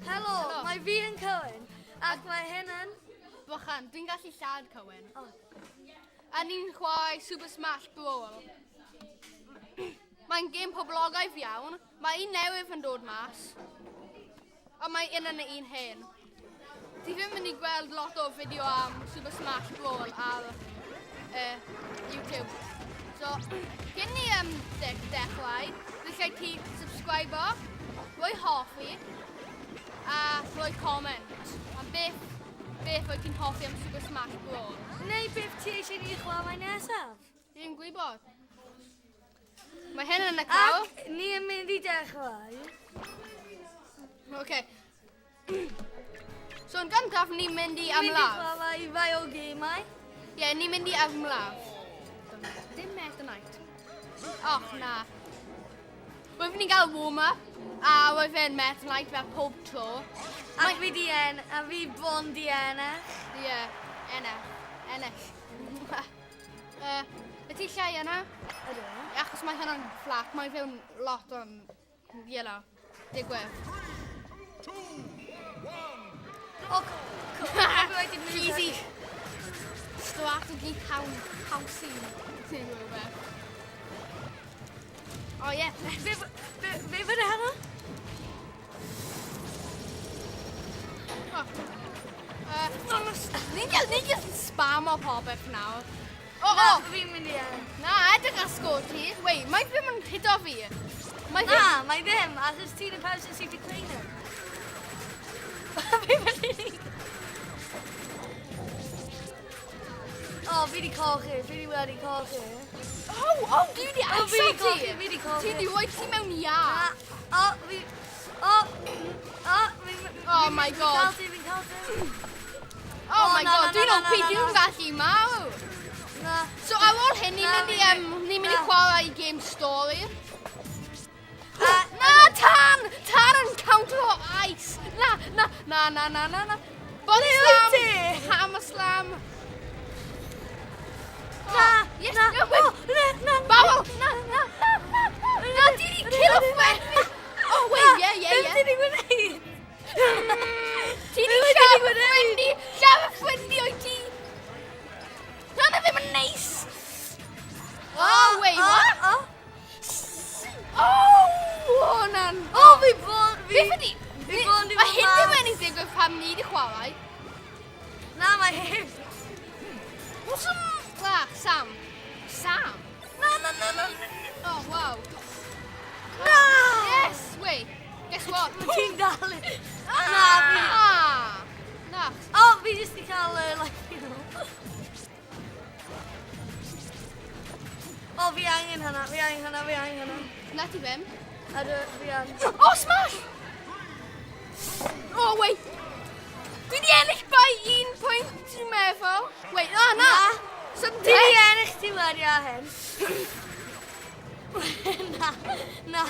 Helo, mae fi yn Cohen, ac mae hyn yn... Bychan, dwi'n gallu siarad Cohen. Oh. A ni'n chwarae Super Smash Brawl. Mae'n gêm poblogaidd iawn. Mae un newydd yn dod mas. Ond mae un yn y un hen. Ti ddim mynd i gweld lot o fideo am Super Smash Brawl ar YouTube. So, cyn ni de dechrau, ddechrau ti subscribe, rhoi hoffi, a rhoi comment am beth, beth wyt ti'n hoffi am Super Smash Brawl. Neu beth ti eisiau ni chwarae nesaf? Fi'n gwybod. Mae hyn yn y claw. Ac ni yn mynd i dechrau. Oce. So yn gyntaf, ni'n mynd i ymladd. Ni'n mynd i chwarae rai o gemau. Ie, yeah, ni'n mynd i ymladd. Dim Meta Knight. Och, na. Roedd ni'n gael warm-up, a roedd fe'n Meta Knight fel pob tro. A fi di en, a fi bron di ennill. Ie, yeah, ennill. Ennill. Wyt ti llai yna? Ydw. Achos mae hwnna'n fflat, mae fewn lot o'n, you know, digwydd. 2, 1, O, copyrighted music. Easy. Strategy housing. Ti'n rhywbeth. O ie. Be fydd hwnna? Ni'n gael, ni'n just spam o popeth nawr. O, Na, o! fi'n mynd i ennill. Na, edrych ar sgôr ti. Wait, mae ddim yn hito fi. Mae ddim... Na, mae ddim, achos ti'n y person sydd wedi creu nhw. Fi'n mynd i... O, fi wedi cochi, fi wedi wedi cochi. O, o, dwi wedi O, fi wedi acsel ti. cochi, fi wedi cochi. Ti wedi rhoi ti mewn iâ. Na, o, fi... O, o, fi... Oh my Fi'n God. cael ti, fi'n cael ti. Oh my na, God, na, dwi'n na, OP, na, na, dwi'n na. gallu marw. Na. So ar ôl hyn, ni'n Na, mynd i, fi- ni'n mynd i na. chwarae game story. A, Na, tan! Tan yn counter o ice! Na, na, na, na, na, na, na. Body Ble slam! wyt ti? Hammer slam! Na, yes, na, no, wait. o, na, na, Bawel! na, na, Na, ti di kill off me! Oh, wait, yeah, yeah, Beth yeah. ti di gwneud? Ti di lladd y ffrind i! Lladd y ffrind i oed ti! Hwnna ddim yn neis! Oh, wait, what? O, Oh, hwnna'n... o, fi bron, fi... Beth ydi... Fi bron di Mae bod hyn ddim mas. yn ei digwydd pam ni di chwarae. Na, mae hyn. What's a... Na, Sam. Sam? Na, na, na, na. Oh, wow. Na! Yes, wait. Guess what? Mae ti'n dal i. Na, fi... Ah! Na. O, fi jyst i cael, like, you know. O, fi angen hynna, fi angen hynna, fi angen hynna. Na ti ddim. Ydw, fi angen. Oh, smash! Oh, wait. Dwi di ennill by un pwynt, ti'n meddwl? Wait, na, na. Na. So, Ti di ennill ti wedi ar hyn. Na, na.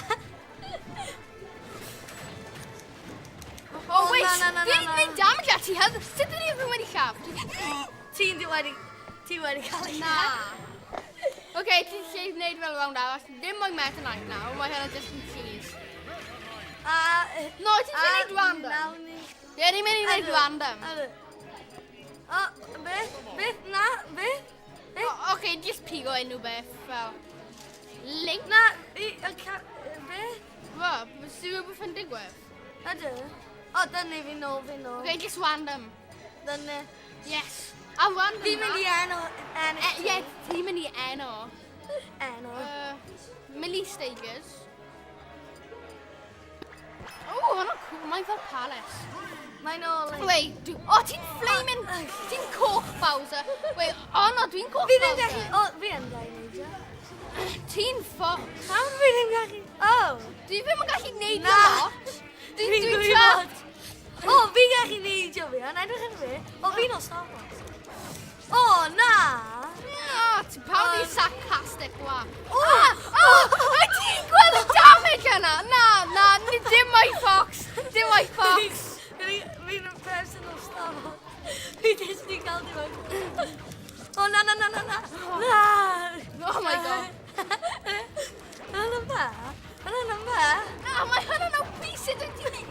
Oh, wait. na, na, na, Dwi na, di na. gwneud damage at ti, hedd. Sut dwi ddim wedi lladd? Ti'n di wedi, ti wedi cael ei Na. Oce, ti'n lle wneud fel round arall. Dim moyn Meta Knight nawr, mae hynna just yn cheese. A... No, ti'n lle wneud random. Nawn ni... Ie, ni'n mynd i wneud Ydw, random. ydw. O, beth? Beth? Na, beth? Beth? Oce, just pigo unrhyw beth, fel... Link. Na, i, y ca... Beth? Wel, sy'n rhywbeth yn digwydd? Ydw. O, dyna fi nôl, fi nôl. Oce, just random. Dyna. Yes. A random Fi'n mynd i enw, enw. Ie, ti'n mynd i enw. Enw. Millie Stages. Oh, hwnna'n cool. Mae'n fel palace. Mae'n ôl. Wait, dwi... Oh, ti'n flaming... Ti'n coch Bowser. Wait, oh no, dwi'n coch Fi ddim Bowser. gallu... O, fi yn gallu neud o. Ti'n fox. Pam fi ddim gallu... O! Dwi ddim yn gallu neud Na. lot. Dwi'n Fi'n dwi'n gwybod. O, fi'n gallu neidio fi, ond edrych ar fi. O, fi'n o Star Wars. O, na! Na, ti'n pawb i sarcastic wa. O! O, wyt ti'n gweld y damage yna? Na, na, ni dim my fox. Dim my fox. Fi'n person o Star Wars. Fi jyst di cael dim ond... O, na, na, na, na, na. Na! Oh my God. Hwnna'n fa. Hwnna'n fa. Na, mae hwnna'n OP sut wyt ti'n...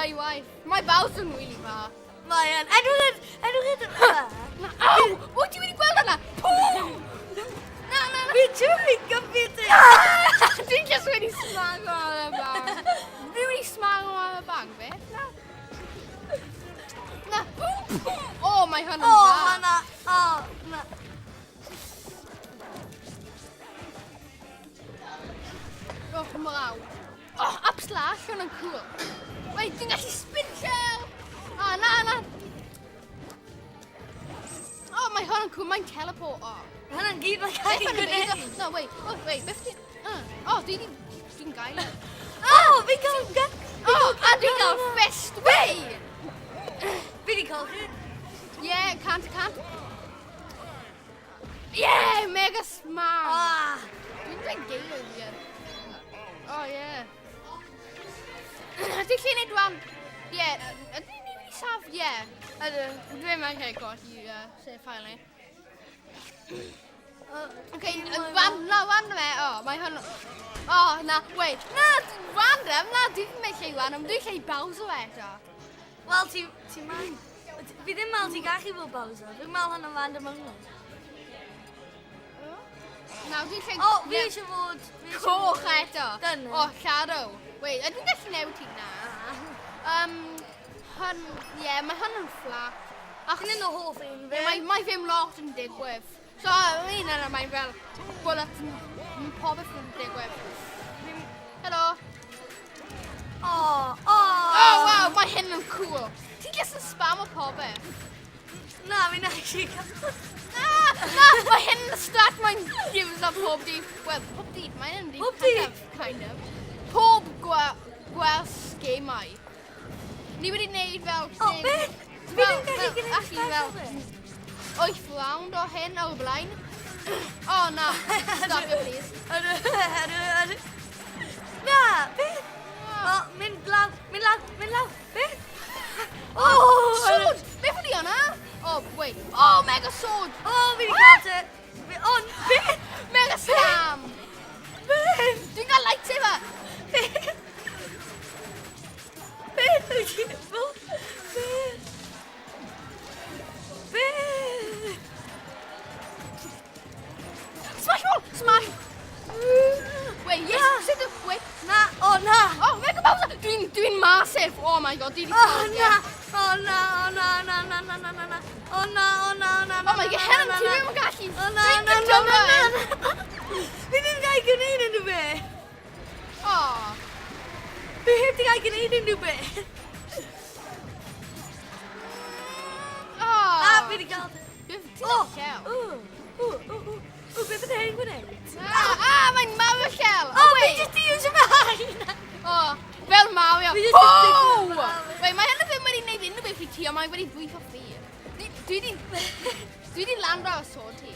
dau waith. Mae Bowser yn really dda. Mae yn. Edrych yn... Edrych yn... Na, aw! Wyt ti wedi gweld hwnna? Pwm! Na, na, na. Fi ti'n gyffi ti! Dwi'n just wedi smago ar y bag. Dwi wedi smago ar y bag, beth? Na. Na, pwm, pwm! O, mae hwn yn O, dda. hwnna. O, na. Oh, mlaw. Oh, up slash, hwnna'n cool. Wait, dwi'n gallu spin shell! Ah, na, na. Oh, mae hwn yn cool, mae'n teleport. Oh. Hwnna'n gyd mae'n Beth cael ei yn y gwneud. byd? No, wait, oh, wait, beth ti... Oh, dwi di... Dwi'n gael e. O, fi'n cael... Oh, a dwi'n gael fist way! Fi di cael chi. Yeah, 100%. Yeah, mega smash! Ah. Dwi'n dweud geiriau fi. Oh, yeah. Ydych chi'n neud wan? Yeah, ydyn ni wedi saf? Yeah. Ydw, dwi'n meddwl cael colli sef file ni. Okay, wan, na, wan fe, o, mae hwn... O, na, wait, na, random, na, dwi ddim eisiau random, dwi eisiau Bowser eto. Wel, ti... Ti man... Fi ddim meddwl ti'n gallu bod Bowser. Fi'n meddwl hwnna'n random only. Na, dwi eisiau... O, fi eisiau fod... fi eisiau Coch fod- eto. Dyna. O, shadow. Wait, ydw i'n gallu newid ti? Na. Hwn, ie, yeah, mae hwn yn flat. Achos Hyn yn o hoff un fi. Mae, mae ddim lot yn digwydd. So, un yna mae'n fel bullet yn popeth yn digwydd. Helo. O, o. Oh, wow, mae hyn yn cool. Ti jyst yn spam o popeth. Na, fi'n actually cael... Na, na, mae hyn yn start, mae'n gives up pob dydd. Wel, pob dydd, mae'n yn Pob kind dydd? of, kind of. Pob gwers gemau. Ni wedi gwneud fel... O, beth? Fi ddim gallu gwneud actually fel special 8 round o hyn o'r blaen. O, na. Stop it, please. Ydw, ydw, ydw. Na, beth? O, mynd lawr, mynd lawr, mynd lawr. Beth? O, sword! Beth ydi hwnna? Oh, wait. Oh, mega sword! O, fi wedi cael te. O, beth? Mega slam! Beth? Dwi'n cael lightsaber! Beth? Beth wyt ti... Beth? Beth? Smash ball! Smash! Wait, yes! Sut y... Wait. Na, o na! Oh, Mega Bowser! Dwi'n massive! Oh my god, dwi wedi O na! O na, o na, na, na, na, na, na, na. O na, o na, na, na, Oh my god, na, Helen, na, ti na. ddim yn gallu... O na, Dwi'n na, na, control na, na, na. Fi ddim gael gwneud unrhyw beth. Oh. Fi heb di gael gwneud unrhyw beth. Oh. A, fi wedi cael... Ti'n O! shell. O, o, o, o, o, beth ydy hyn gwneud? Ah, mae'n Mario shell. O, fi wait. jyst di iwsio fy hain! Oh, fel Mario. Fi jyst di Oh! digwydd fel Wait, mae hynny ddim wedi gwneud unrhyw beth i ti, ond mae wedi bwytho fi. Dwi di lando ar y sword ti.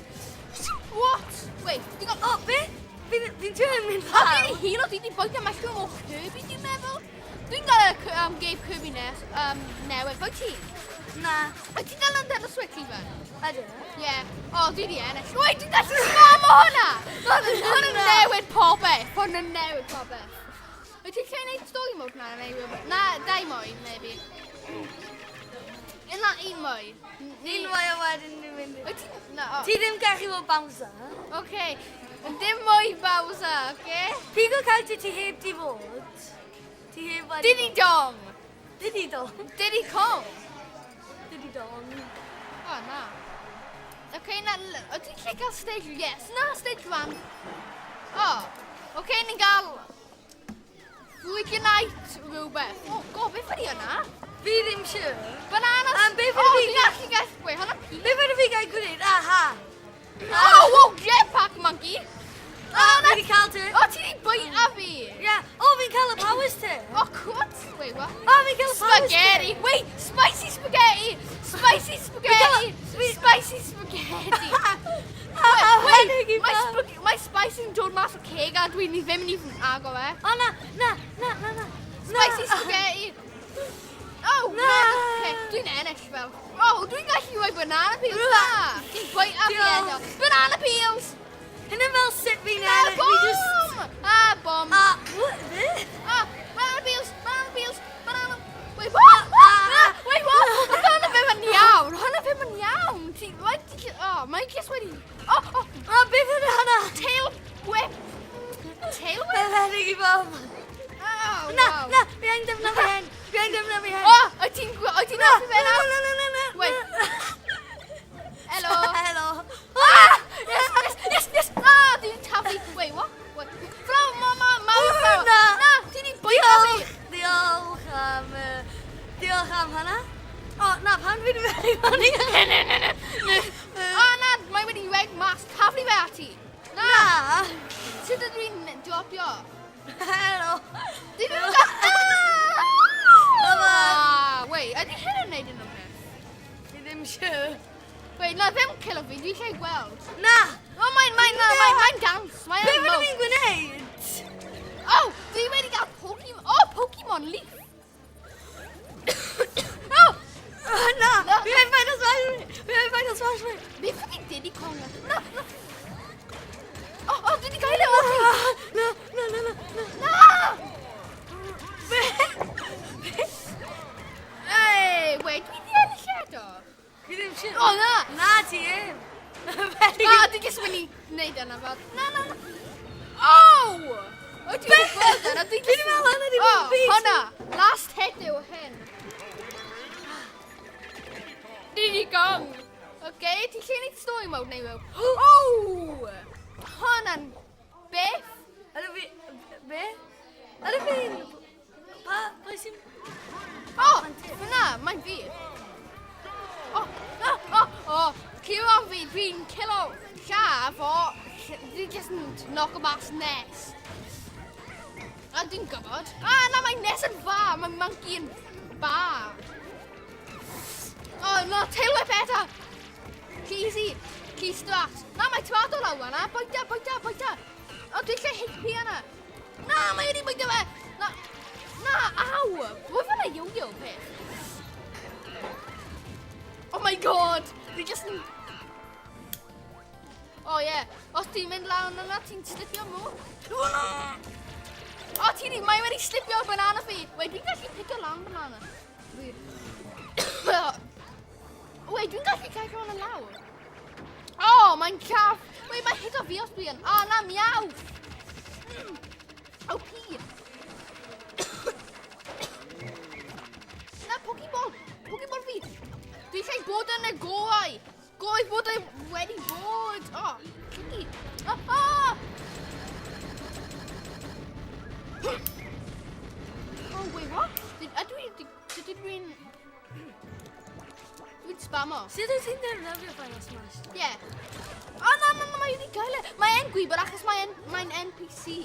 What? Wait, dwi'n gael... O, beth? Fi'n trio mynd O, fi lawr. wedi healo, dwi wedi bwyta mushroom o Kirby, dwi'n meddwl. Dwi'n gael y game Kirby nes, newydd. Wyt ti? Na. Wyt ti'n gael Nintendo Switch even? Ydw. Ie. O, dwi wedi ennill. Wait, dwi'n gallu spam o hwnna! Hwn yn newid popeth. Hwn yn newid popeth. Wyt ti'n lle gwneud story mode na, neu rhywbeth? Na, dau mwy, maybe. Na, un mwy. Un mwy o wedyn ni'n mynd. Wyt ti'n... Na, o. Ti ddim gallu bod Bowser. Oce. Dim mwy Bowser, oce? Pigo character ti heb di fod. Ti heb wedi Diddy Dong. Diddy Dong. Diddy Kong. Diddy Dong. O, na. Oce, na, o ti'n lle cael stage... Yes, na, stage one. O, oce, ni'n gael... Luigi Knight rhywbeth. O, go, beth ydi hwnna? Fi ddim siŵr. Bananas. Beth O, ydi dwi'n fi... gallu gallu... Wait, hwnna pea. Beth ydi fi gael gwneud? Aha. Oh, wow, jetpack monkey. O, fi wedi cael ti. O, ti di bwyta fi. Ie. O, fi'n cael y powers ti. O, cwt. Wait, what? O, fi'n cael y powers ti. Spaghetti. Wait, spicy spaghetti. Spicy spaghetti. Spicy spaghetti. Wait, Wait, mae spicy yn dod mas o ceg a dwi'n ni ddim yn even agor e. O, na, na, na, na, na. Spicy spaghetti. Oh, Na. na. Okay, dwi'n ennill fel. Oh, dwi'n gallu rhoi banana peels. Na. Ti'n bwyta fi Diolch. eto. Banana peels. Hynny fel sut fi'n Ah, ennill. Fi just... bomb. Ah, bomb. Ah, what? Beth? Ah, banana peels, banana peels, banana... Wait, ddim yn iawn. Ti, mae, ti, oh, mae just wedi... Oh, oh, Oh, beth yna hwnna? Tail whip. Tail whip? Mae'n beryg i bawb. Oh, Na, wow. na, fi angen defnyddio hyn. Fi angen defnyddio hyn. Oh, wyt ti'n wyt ti'n Na, hoffi fe na, nawr? na, na, na, na. Wait. Hello. Helo. Ah! Yes, yes, yes, yes! Ah, dwi'n taflu. Wait, what? Wait. Flower, ma, ma, ma, Oh, flower. na. Na, ti di bwyta fi. Diolch, diolch am, diolch am hwnna. O, na, pan fi'n mynd i fyny. O, na, mae wedi reg mas. Taflu fe ati. Na. Na. Sut ydw i'n dropio? Helo. Dwi ddim yn gael... Come on. Ah, wait, ydy hyn yn neud unrhyw beth? Fi ddim siŵr. Wait, na, ddim kilo fi, dwi eisiau gweld. Na. O, mae'n, mae'n, na, mae'n, mae'n dance. Mae'n Be fydden moat. fi'n gwneud? Oh, dwi wedi cael Pokemon... Oh, Pokemon Leaf. Oh! Oh, na. Na. Fi angen Final Smash fi. Fi angen Final Smash fi. Beth ydi Diddy Kong? Na, na. Oh, oh, dwi wedi cael e o ti. Na, na, na, na, na. Na! Be? Ei, wait, dwi wedi ennill eto. Fi ddim siŵr. O, na. Na, ti ddim. Na, dwi jyst mynd i wneud yna fel... Na, na, na. Oh! O, ti'n gwybod yna, dwi Fi 'di meddwl hwnna 'di bod yn Oh, beat. hwnna. Last hit yw hyn. Diddy Kong. Okay, ti'n lle wneud story mode neu yw? Oh! Hwnna'n beth? Ydw fi... Be? Ydw fi'n... Pa... Pwy sy'n... Oh, fyna, mae'n fi. Oh, oh, oh, oh, curo fi, dwi'n cilo lladd o, dwi'n just yn knock o mas Ness. A dwi'n gwybod. Ah, na, mae Ness yn fa, mae Monkey yn ba. Oh, no, tail whip eto. Cheesy, cheese strat. Na, mae tomato lawr yna, bwyta, bwyta, bwyta. O, dwi'n lle HP yna. Na, mae wedi bwyta fe. Na, na, aw. Roedd fel y yo-yo peth. Oh my god, dwi just yn... Oh yeah, os ti'n mynd lawr yna, ti'n slipio mw. O, ti di, mae wedi slipio banana fi. Wait, dwi'n gallu pigo lan banana. Wait, dwi'n gallu cael hwnna lawr. Oh, mae'n caff. Wait, mae hit o fi os dwi yn. Oh, na, miaw. OP. Na, Pokeball. Pokeball fi. Dwi eisiau bod yn y gorau. Gorau bod e wedi bod. Oh, clicky. Oh, oh. Oh, wait, what? Ydw i... Sut ydw i'n... Dwi'n spammo. Sut wyt ti'n defnyddio Final Smash? Ie. Yeah. O, na, na, na, mae wedi gael e. Mae e'n gwybod achos mae'n mae NPC.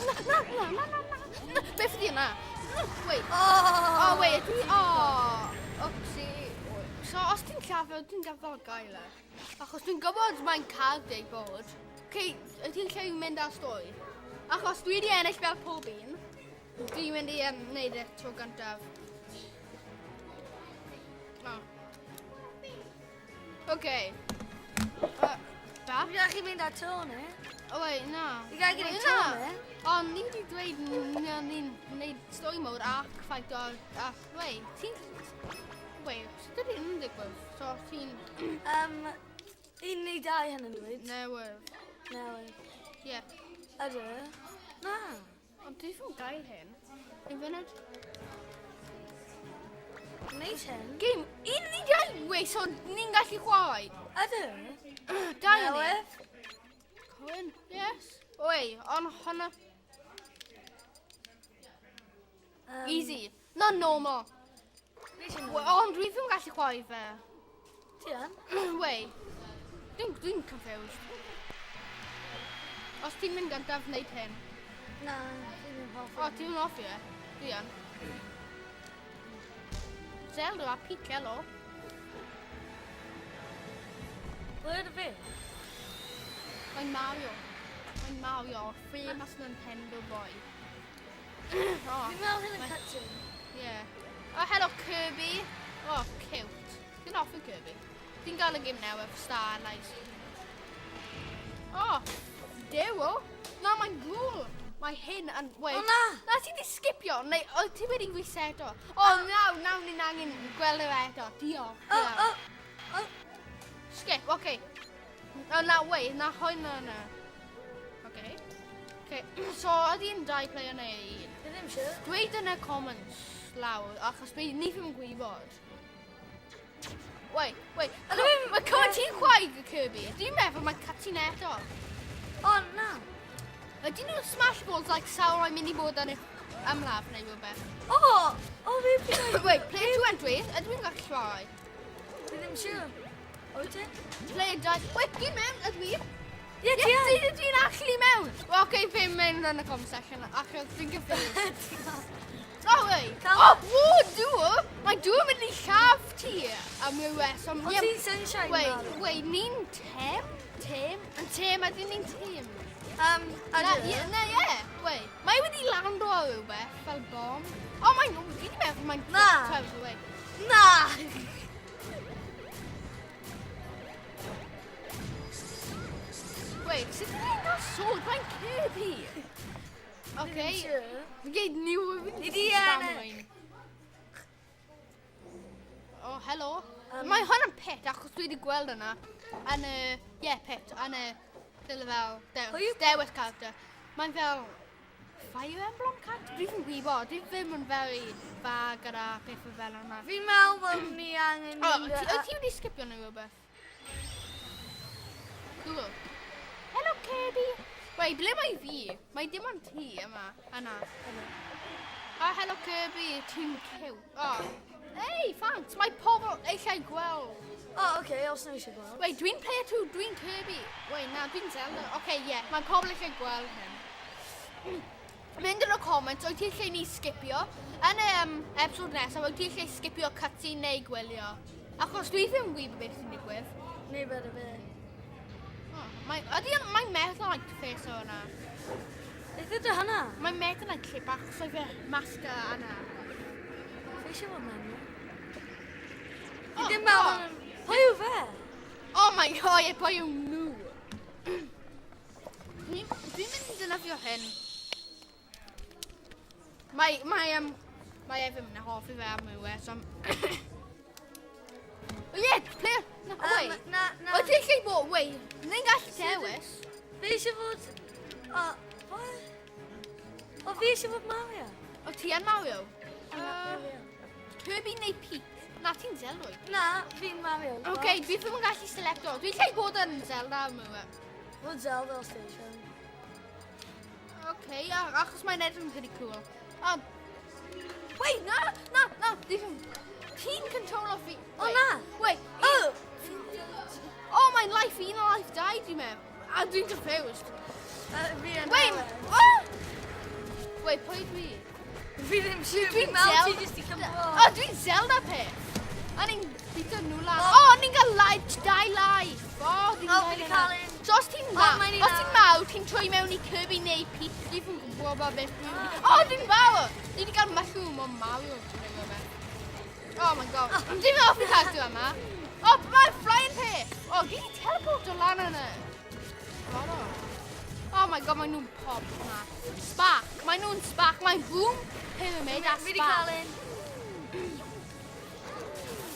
Na, na, na, na, na, na. Na, beth ydi yna? Wait. Oh! Oh, wait, ydw i... Oh, oopsie. So, os ti'n llafio, dwi'n gafel gael e. Achos dwi'n gwybod mae'n cael deg bod. Okay, ydy'n lle i mynd ar stori? Achos dwi wedi ennill fel pob un. Dwi'n mynd i wneud e tro gyntaf. Oh. Okay. Ba? Fi gallu mynd ar tro, ne? Oh, wait, na. Fi gael gwneud Wait, tro, na. ne? Ond ni wedi dweud ni'n gwneud story mode ac fight o... A, wait, ti'n... Wait, sut ydy hyn yn digwydd? So, ti'n Un neu dau hyn yn dweud. Newydd. Newydd. Ie. Yeah. Ydw? Na. Ond dwi ddim yn gael hyn. Un funud. Wneud hyn? Game, un ni dau. Wait, so ni'n gallu chwarae? Ydw? Dau ni. Newydd? Cohen, yes. Wait, ond hwnna... Easy. Not normal. Fi eisiau Ond dwi ddim yn gallu chwarae fe. Ti yn? Wait. Dwi'n confused. Os ti'n mynd gyntaf, wneud hyn. Na, fi ddim hoffi. O, ti'n hoffi e? Dwi yn. Zelda a Piccolo. Ble ydw fi? Mae'n Mario. Mae'n Mario, famous Nintendo boy. Oh, Fi'n meddwl hyn yn cutscene. Yeah. Oh, hello Kirby. Oh, cute. Dwi'n hoffi Kirby. Dwi'n gael y game newydd, Star Allies. Oh, Dewo. Na, mae'n cool. Mae hyn yn... Wait. O, na! Na, ti di skipio, neu oedd ti wedi reseto. O, oh, naw, naw ni'n angen gweld e eto. Diolch. O, o, o. Skip, oce. Okay. O, na, wait, na hwn yna. Oce. Okay. So, ydy yn dau player neu un? Fi ddim siŵr. Dweud yn y comments lawr, achos ni ddim yn gwybod. Wait, wait. Mae cymaint ti'n chwaith y Kirby. Dwi'n meddwl mae cutscene eto. O, na. Ydyn nhw'n Smash Balls like sawl mae'n mynd i bod yn ymladd neu rhywbeth? O! O, fi... Wait, player 2 and 3, ydw i'n gallu chwarae? Fi ddim siŵr. O, ti? Player 2... Wait, dwi'n mewn, ydw i? Ie, ti yn! Dwi'n actually mewn! Wel, oce, fi'n mynd yn y comment section, achos dwi'n confused. Oh, wait. Cael- Oh, whoa, dŵr! Mae dŵr yn mynd i lladd ti am ryw reswm. O, Ie, ti'n sunshine Wait, Mario. wait, ni'n tem? Tem? Yn tem, ydyn ni'n tem? Na, Ydw. ie, na, ie. Wait, mae wedi lando ar rhywbeth fel bom. O, mae'n... Fi wedi meddwl mae'n... Na. Wait. Na! Wait, sut ydyn ni'n cael sword? Mae'n Kirby. Okay. Siŵr. Fi gyd new fi Ydi, ie, spam na. rhain. Oh, helo. Mae hwn yn pit, achos dwi wedi gweld yna. Yn y... Ie, pit. Yn y... Dyle fel... Pwy yw Dewis, dewis character. Mae'n fel... Fire Emblem character? Dwi ddim yn gwybod. Dwi ddim yn very dda gyda pethau fel yna. Fi'n meddwl bod ni angen... O, mynd ti, wyt ti wedi skipio neu rhywbeth? Cool. Hello, Kirby. Wait, ble mae fi? Mae dim ond ti yma. Yna. Yna. Ah, hello Kirby, ti'n cute. Oh. Hey, thanks. Mae pobl eisiau gweld. O, oce, os nhw eisiau gweld. Wait, dwi'n player 2, dwi'n Kirby. Wait, na, dwi'n Zelda. Okay, yeah, mae pobl eisiau gweld hyn. Mynd yn y comments, wyt ti eisiau ni skipio? Yn y episode nesaf, wyt ti eisiau skipio cutscene neu gwylio? Achos dwi ddim yn gwybod beth sy'n digwydd. Neu beth y fe. Oh, mae, ydy, mae'n meddwl like face o yna. Beth ydy hynna? Mae'n meddwl like lle bach, so fe mask yna. Fi eisiau bod mewn. Oh, Fi ddim meddwl... Pwy yw fe? Oh my god, ie, pwy yw nhw? Dwi'n dwi mynd i defnyddio hyn. Mae e ddim yn hoffi fe am yw e, so... Oh yeah, player... No, wait. Na, na. O, ti'n gallu bod... Wait, ni'n gallu dewis. Fi eisiau fod... O, what? O, fi eisiau fod Mario. O, ti yn Mario? Kirby neu Peach? Na, ti'n Zelda. wyt? Na, fi'n Mario. Oce, dwi ddim yn gallu selecto. Dwi'n gallu bod yn Zelda am yw e. Fod Zelda os ti eisiau. Oce, achos mae'n edrych yn pretty cool. Oh. Wait, na, na, na, ti'n control fi. O, Wait, na. Wait, O! oh, mae'n life 1 a life 2, dwi'n meddwl. A dwi'n confused. Fi yn Wait, newid. oh! Wait, pwy dwi? Fi ddim siŵr. Dwi'n Fi'n meddwl ti Zelda. jyst i cymryd. O, dwi'n Zelda peth. A ni'n bito nhw lan. O. O, ni'n cael life, dau life. O, dwi'n O, fi 'di cael un. So os ti'n O, ma, mae'n un os ti'n arall. mawr, ti'n troi mewn i Kirby neu Peach. Dwi ddim yn gwybod beth dwi'n... O, dwi'n fawr! Dwi wedi cael mushroom o Mario. neu rhywbeth. Oh my god. Dwi'n hoffi character yma. O, mae'r flying peth. O, dwi wedi teleport o lan yna. Oh. Oh my god, mae nhw'n pop yma. Spark. Mae nhw'n spark. Mae'n boom, pyramid a Fi wedi spark. cael un.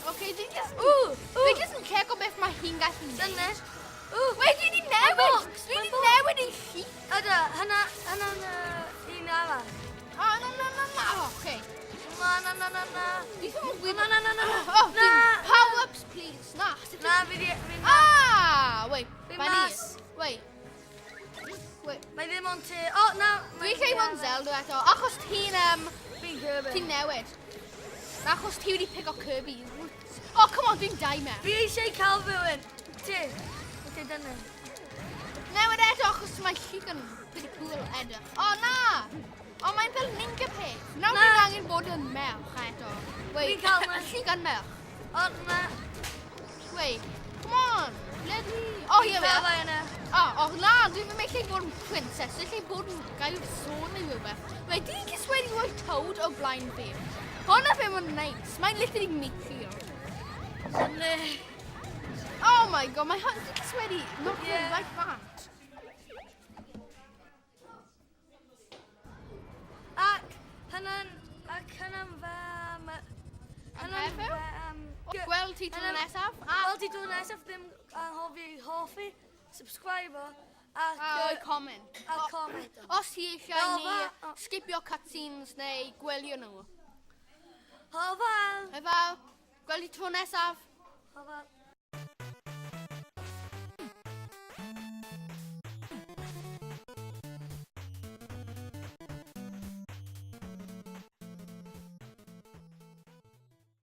Okay, dwi just... Ww, Dwi ww. just yn checo beth mae hi'n gallu neud. Dyna. Ww. Wait, dwi wedi newid! box, Dwi mae wedi box. newid ei chi. Ydy, hynna'n un arall. O, na, na, na, na. Oh, okay. Na, na, na, na, na. Dwi ddim yn gwybod... Na, na, na, na, na. Oh, Na. dwi'n- Power-ups, please. Na. sut Na, fi di... Fi Ah, wait. Fi Mae ni... mas. Wait. Wait. Mae ddim ond ti... O, na. Dwi'n lle fod yn Zelda eto, achos ti'n, Fi'n Kirby. ti'n newid. Achos ti wedi pigo Kirby. Oh, come on, dwi'n dau mewn. Fi eisiau cael rhywun. Ti. Ok, dyna. Newid eto achos mae llyg yn pretty cool edrych. O, na! O, mae'n fel ninja peth. Nawr Na. dwi'n angen bod yn merch eto. Wait, Fi'n cael na. llyg yn merch. O, na. Wait, come on. Ble dwi? Oh, here we Fi'n are. cael yna. O, oh, na, dwi'n ddim eisiau bod yn princess. Dwi'n eisiau bod yn gael sôn neu rhywbeth. Wait, dwi'n just wedi rhoi toad o blaen fi. Hwna ddim yn nice. Mae'n literally meteor. Dyna. Oh my god, mae hwn, dwi'n just wedi knock Yeah. right bant. Hynna'n... Ac hynna'n fe am... Am Hynna'n heddiw? fe am... Gweld ti tro Hynna'n- nesaf. A, Gweld ti tro nesaf, ddim anghofio i hoffi, subscribe ac... a rhoi comment. A comment. Os ti eisiau O, ni fa- o. skipio cutscenes neu gwylio nhw. Hwyl fawr! Hwyl fawr. Gweld ti tro nesaf. Hwyl fawr.